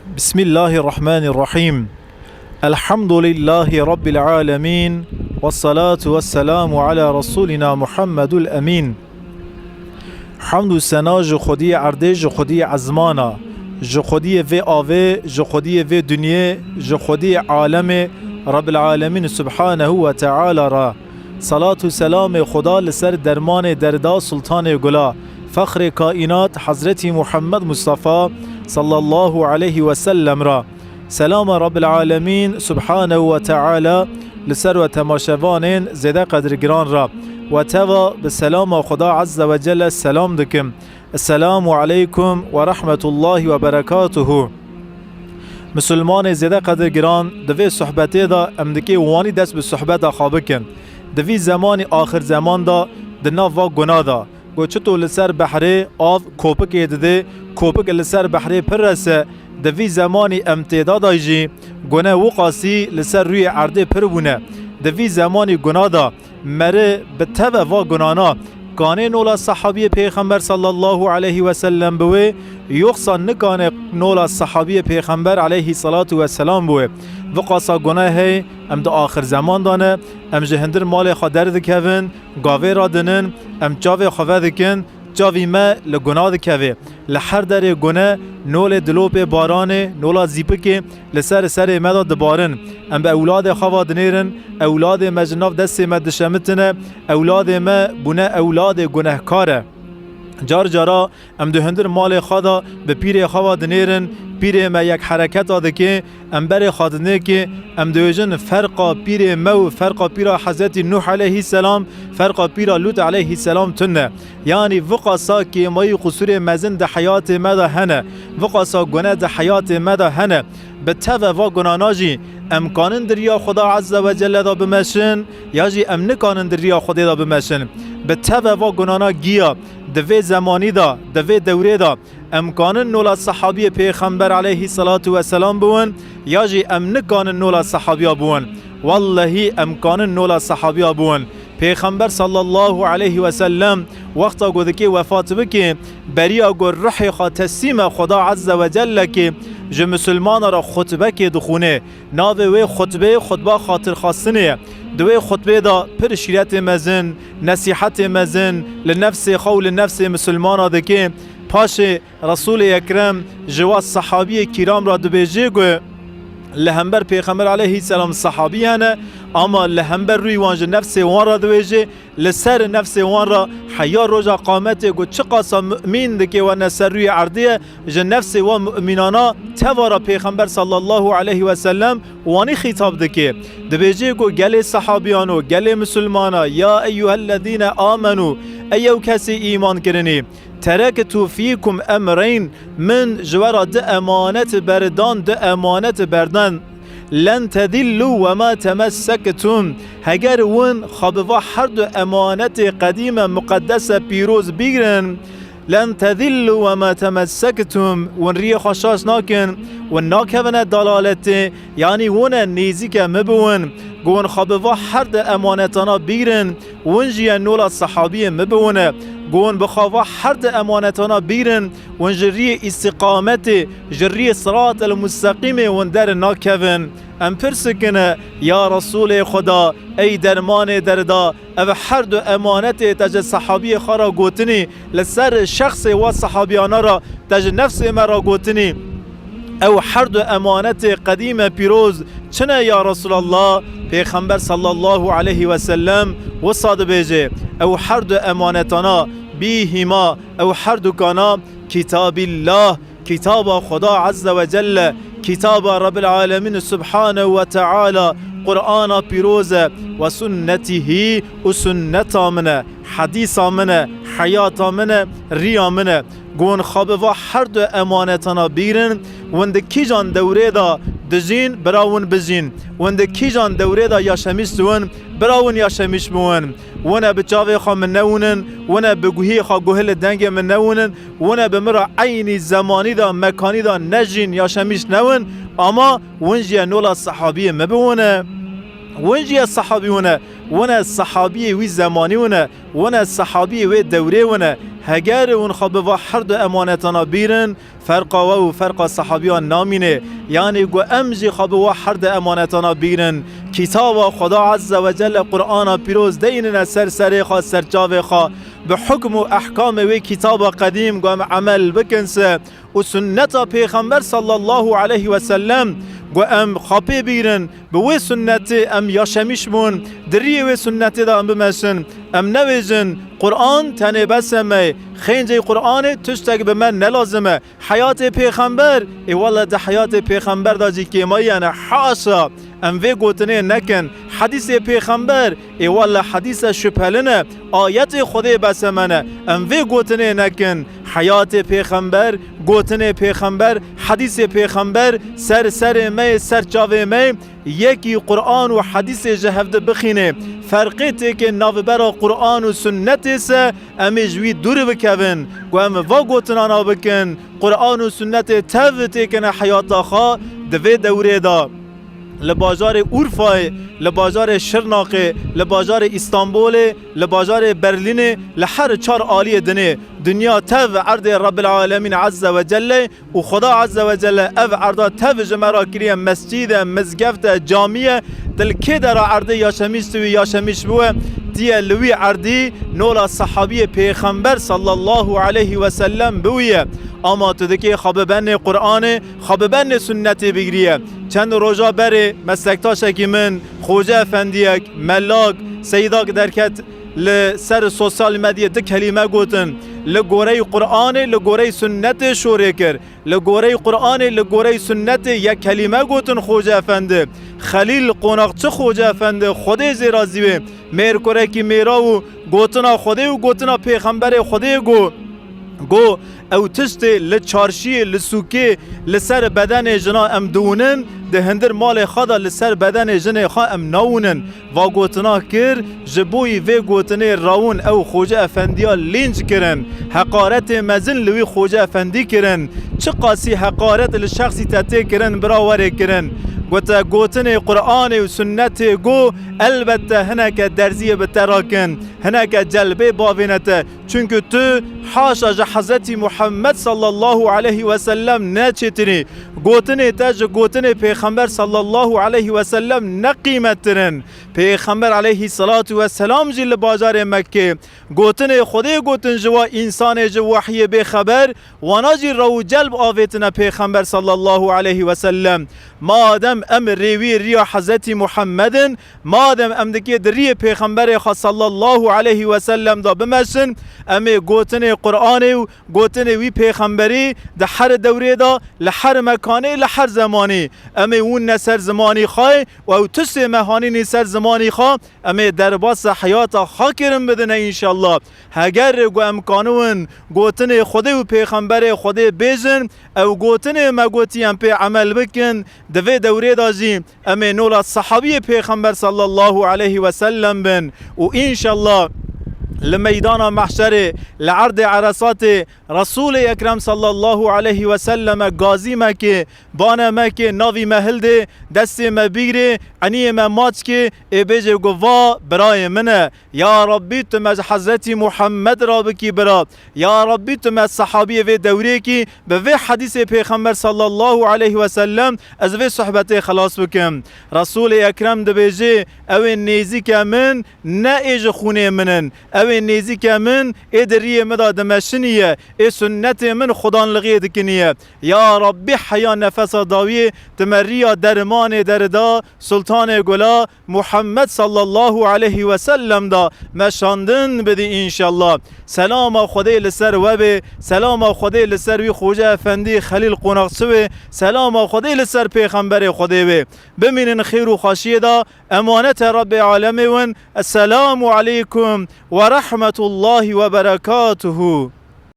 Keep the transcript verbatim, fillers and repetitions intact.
Bismillahirrahmanirrahim. Elhamdülillahi Rabbil alemin. Ve salatu ve selamu ala Resulina Muhammedul Emin. Hamd û sena ji Xwediyê erdê, ji Xwediyê ezmana, ji Xwediyê vê avê, ji Xwediyê vê dinyê, ji Xwediyê alemê, Rabbil Alemin Subhanehu ve Teala ra. Salat û selamê Xuda li ser dermanê derda, sultanê gula, fexrê kaînat Hezretî Muhammed Mustafa sallallahu aleyhi ve sellem ra. Selama Rabbil Alemîn Subhanehu ve Teala li ser we temaşevanên zêde qedirgiran re. We teva bi selama Xuda Azze ve Celle selam dikim. Esselamu aleykum ve rahmetullahi ve berekatuhu. Misilmanê zêde qedirgiran, di vê sohbetê de em dikê wanî dest bi sohbeta xwe bikin. Di vî zemanî axir zeman de di nav va guna de, ku çito li ser behrê av kopikê didê, kopik li ser behrê pir rese, di vî zemanî em têda de jî gune wiqasî li ser rûyê erdê pir bûne. Di vî zemanî guna de meri bi teve va gunana, kanê nola sehabiyê Pêxember sallallahu aleyhi ve sellem bi wê, yoxsa nikane nola sehabiyê Pêxember aleyhi salatu ve selam bi wê. Viqasa gune hey, em di axir zeman de ne, em ji hindir malê xwe derdikevin, gavê radinin, em çavê xwe vedikin, çavî me li guna dikeve. Li her derê gune nolê dilopê baranê, nola zîpikê li ser serê me de dibarin. Em bi ewladê xwe va dinêrin, ewladê me ji nav destê me dişemitine, ewladê me bûne ewladê gunehkar e. Car cara em di hundir malê xwe de bi pîrê xwe ve dinêrin, pîrê me yek hereketa dike, em berê xwe dinêkê, em dibêjin ferqa pîrê me û ferqa pîra Hezretî Nuh aleyhisselam, ferqa pîra Lut aleyhisselam tune. Yanî viqasa kêmayî qusûrê mezin di heyatê me de hene, viqasa gune di heyatê me de hene. Bi teve va gunana jî em kanin di riya Xuda Azze ve Celle de bimeşin, ya jî em nikanin di riya Xwedê de bimeşin. Bi teve va gunana giya di vê zemanî de, di vê dewrê de em kanin nola sehabiyê Pêxember aleyhî selatu weselam biwin, ya jî em nikanin nola sehabiya biwin. Wellehî em kanin nola sehabiya biwin. Pêxember sallallahu aleyhi ve sellem wexta ku dikê wefat bike, beriya ku ruhê xwe teslîme Xuda Azze ve Celle ke, ji misilmana re xutbekê dixûne. Navê wê xutbê xutba xatirxwestinê ye. Di wê xutbê de pir şîretê mezin, nesîhetê mezin li nefsê xwe û li nefsê misilmana dike. Paşê Resûlê Ekrem ji wa sehabiyê kîram re dibêje ku li hember Pêxember aleyhî selam sehabî hene, ama li hember rûyê wan ji nefsê wan re dibêje, li ser nefsê wan re heya roja qametê ku çiqasa mumîn dike wene ser rûyê erdê ye, ji nefsê wa mumînana teva re Pêxember sallallahu aleyhi ve sellem wanî xîtab dike. Dibêje ku gelê sehabiyano, gelê misilmana, ya eyyuhellezîne amenû, ey ew kesê îman kirinî, terektu fîkum emreyn, min ji we re di emanet berdan, di emanet berdan. Len tedillu ve ma temessektum. Heger win xwe bi va her du emanetê qedîme, muqeddese, pîroz bigrin, len tedillu ve ma temessektum. Win riyê xwe şaş nakin, win nakevine dalaletê, yanî win e nêzîke mi biwin. Ku win xwe bi va her du emanetana bigrin, win jî ye nola sehabiyê mi biwine. Ku win bi xwe va her du emanetana bigrin, win ji riyê îstîqametê, ji riyê siratel musteqîmê win deri nakevin. Em pirs dikine, ya Resûlê Xuda, ey dermanê derda, ev her du emanetê te ji sehabiyê xwe re gotinî, li ser şexsê wa sehabiyana re te ji nefsê me re gotinî, ew her du emanetê qedîme pîroz çi ne ya Resûlallah? Pêxember sallallahu aleyhi ve sellem wisa dibêje, ew her du emanetana bîhîma, ew her dukana Kitabillah, Kitaba Xuda Azze ve Celle, Kitaba Rabbil Alemin Subhanehu ve Teala, Qur'ana pîroz e, ve sunnetihî û sunneta min e, hedîsa min e, heyata min e, riya min e. Ku win xwe bi va her du emanetana bîrin, win di kîjan dewrê de dijîn, bira win bijîn. Win di kîjan dewrê de yaşemîş diwin, bira win yaşemîş biwin. Wine bi çavê xwe min newinin, wine bi guhê xwe guh li dengê min newinin, wine bi min re eynî zemanî de, mekanî de nejîn, yaşemîş newin, ama win jî ye nola sehabiyê mi biwine. Win jî ye sehabî wine, wine sehabiyê wî zemanî wine, wine sehabiyê wê dewrê wine. Heger hûn xwe bi va her du emanetana bîrin, ferqa we û ferqa sehabiyan namîne. Yanî ku em jî xwe bi wa her du emanetana bîrin. Kitaba Xweda Azze ve Celle, Qur'ana Pîroz, deynine ser serê xwe, ser çavê xwe. Bi hukm û ehkamê wê kitaba qedîm ku em emel bikin se û sunneta Pêxember sallallahu aleyhi ve sellem ku em xapê bîrin, bi wê sunnetê em yaşemîş bûn, di riyê wê sunnetê de em bimeşin. Em nebêjin, Qur'an tenê bes e me, xêncê Qur'anê tiştek bi me ne lazim e. Heyatê Pêxember, ê wele di heyatê Pêxember de jî kêmayî hene, haşa. Em vê gotinê nekin. Hedîsê Pêxember, ê wele hedîse şüphelin e. Ayetê Xwedê bes e me ne. Em vê gotinê nekin. Heyatê Pêxember, gotinê Pêxember, hedîsê Pêxember ser serê me yê, ser çavê me yê. Yekî Qur'an û hedîsê ji hevdi bixînê. Ferqê têkê navbera Qur'an û sunnetê se, em ê ji wî dûr bikevin. Ku em va gotinana bikin, Qur'an û sunnetê tev têkine heyata xwe di vê dewrê de. Li bajarê Urfayê, li bajarê Şirnaqê, li bajarê Îstanbulê, li bajarê Berlînê, li her çar aliyê dinê, dinya tev erdê Rebbil Alemîn Azze ve Celle û Xweda Azze ve Celle ev erda tev ji me re kiriye, mescîd e, mizgeft e, camî ye. Til kê dera erdê yaşemîş tu wî yaşemîş bûye, tiye li wî erdî nola sehabiyê Pêxember sallallahu aleyhi ve sellem biwîye. Ama tu dikê xwe bi benê Qur'anê, xwe bi benê sunnetê bigiriye. Çend roja berê meslektaşekî min, Xoce Efendiyek, melak, seyidak derket li ser sosyal medyê du kelîme gotin. Li goreyî Qur'anê, li goreyî sunnetê şorê kir. Li goreyî Qur'anê, li goreyî sunnetê yek kelîme gotin Xoce Efendi. Xelîl Qonaxçi Xoce Efendi, Xwedê zê razî wê, mêrkurekî mêra û gotina Xwedê û gotina Pêxemberê Xwedê got, got, ew tiştê li çarşiyê, li sûkê, li ser bedenê jina em diwinin, di hindir malê xwe de li ser bedenê jinê xwe em nawinin. Va gotina kir, ji bo yî vê gotinê rawin ew Xoce Efendiya lînc kirin. Heqaretê mezin li wî Xoce Efendî kirin. Çiqasî heqaret li şexsî te tê kirin, bira, were kirin. Gote gotinê Qur'anê û sunnetê got, elbette hineke derziyê bi te rakin, hineke celbê bavêne te. Çunku tu haşa ji Hezretî Muhammed sallallahu aleyhi ve sellem ne çêtirî. Gotinê te ji gotinê Pêxember sallallahu aleyhi ve sellem ne qîmettir in. Pêxember aleyhissalatu vesselam jî li bajarê Mekkê gotinê Xwedê gotin ji wa însanê ji wehyê bêxeber, wana jî rew û celb avêtine Pêxember sallallahu aleyhi ve sellem. Madem em rêwî riya Hezretî Muhammed in, madem em dikê di riyê Pêxemberê xwe sallallahu aleyhi ve sellem de bimeşin, em ê gotinê Qur'anê û gotinê wî Pêxemberî di her dewrê de, li her mekanê, li her zemanî, em ê wûnne ser zimanî xwe û ew tiştê me hanînî ser zimanî xwe, em ê derbasa heyata xwe kirin bidine înşallah. Heger ku em kaniwin gotinê Xwedê û Pêxemberê Xwedê bêjin, ew gotinê me gotî em pê emel bikin, di vê dewrê de jî em ê nola sehabiyê Pêxember sallallahu aleyhi ve sellem bin û înşallah li meydana mehşerê, li erdê Eresatê, Resûlê Ekrem sallallahu aleyhi ve selleme gazî me kê, bane me kê, navî me hildê, destê me bîrê, eniyê me maç kê, ê bêjê ku va birayê min e. Ya Rabbî, tu me ji Hezretî Muhammed re bikî bira. Ya Rabbî, tu me sehabiyê vê dewrêkî bi vê hedîsê Pêxember sallallahu aleyhi ve sellem ez vê sohbetê xelas bikim. Resûlê Ekrem dibêjê, ew ê nêzîke min, ne ê ji xûnê min in. Ew ê nêzîke min, ê di riyê min de dimeşinî ye, ê sunnetê min xudanlixiyê dikinî ye. Ya Rabbî, heya nefesa dawiyê tu me riya dermanê derida, Sultanê Gula, Muhammed sallallahu aleyhi ve sellem da meşandin bidî înşallah. Selama Xwedê li ser we bê, selama Xwedê li ser wî Xoce Efendî Xelîl Qonaxçi bê, selama Xwedê li ser Pêxemberê Xwedê bê. Bimînin xêr û xweşiyê de, emanete Rebbê alemê win. Esselamu aleykum ve rahmetullahi ve berekatuhu.